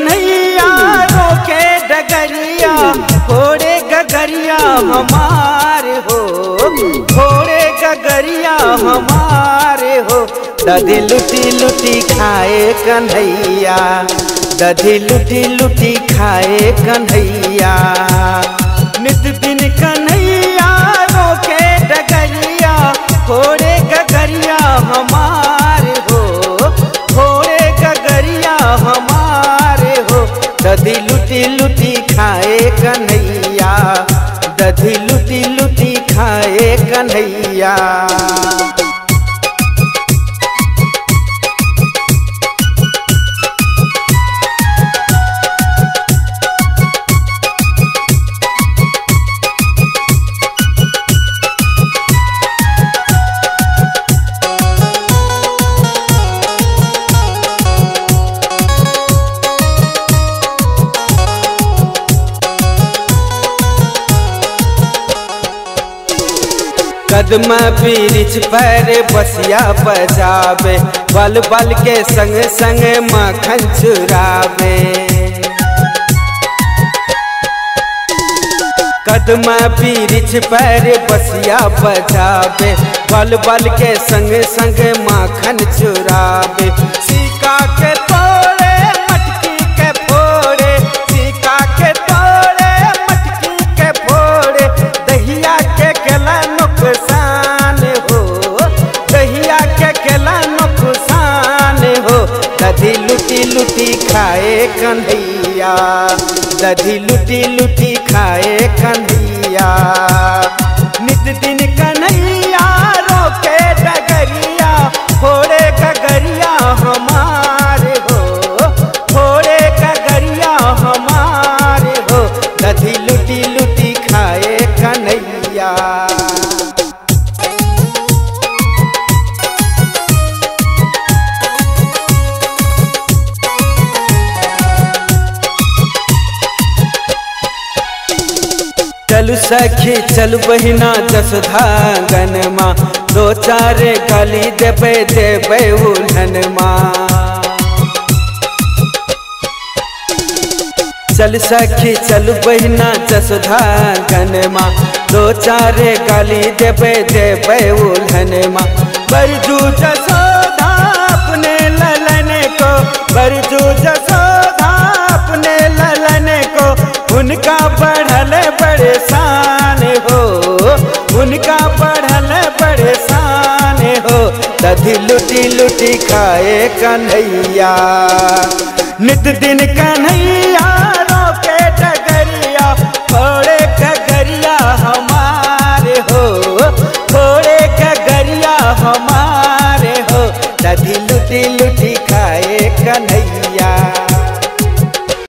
कन्हैया रोके डगरिया, फोड़े गगरिया हमारे हो, फोड़े गगरिया हमारे हो। दधी लुटी लुटी खाए कन्हैया, दधी लुटी लुटी खाए कन्हैया। नित दिन कन्हैया रोके डगरिया, फोड़े गगरिया हमारे हो, फोड़े गगरिया हमारे हो। दधी लुटी लुटी खाए कन्हैया, दधी लुटी लुटी खाए कन्हैया। कदम बिरिछ पर बसिया बजावे, बल बल के संग संग माखन चुरावे। कदम बिरिछ पर बसिया बजावे, बल बल के संग संग माखन चुरावे। सिक्का के तोड़े मटकी के फोड़े, सिक्का के तोड़े मटकी के फोड़े, दहिया के केला नुकसान हो, दहिया के केला नुकसान हो। दधी लुटी लुटी खाए कन्हैया, दधी लुटी लुटी खाए कन्हैया। नित दिन कन्हैया रोके डगरिया, फोड़े गगरिया हमारे हो, फोड़े गगरिया हमारे हो। दधी लुटी लुटी खाए कन्हैया। चल सखी चल बहिना जसोदांगनमा, दो चार गाली देबे देबे उल्हनमा। चल सखी चल बहिना जसोदांगनमा, दो चार गाली देबे देबे उल्हनमा। बरजू जसोदा अपने ललन को, बरजू जसोदा अपने ललन को, उनका बढ़ल परेशान हो, उनका बढ़ल परेशान हो। दधी लुटी लुटी खाए कन्हैया, नित दिन कन्हैया रोके डगरिया, फोड़े गगरिया हमारे हो, फोड़े गगरिया हमारे हो। दधी लुटी लुटी खाए कन्हैया।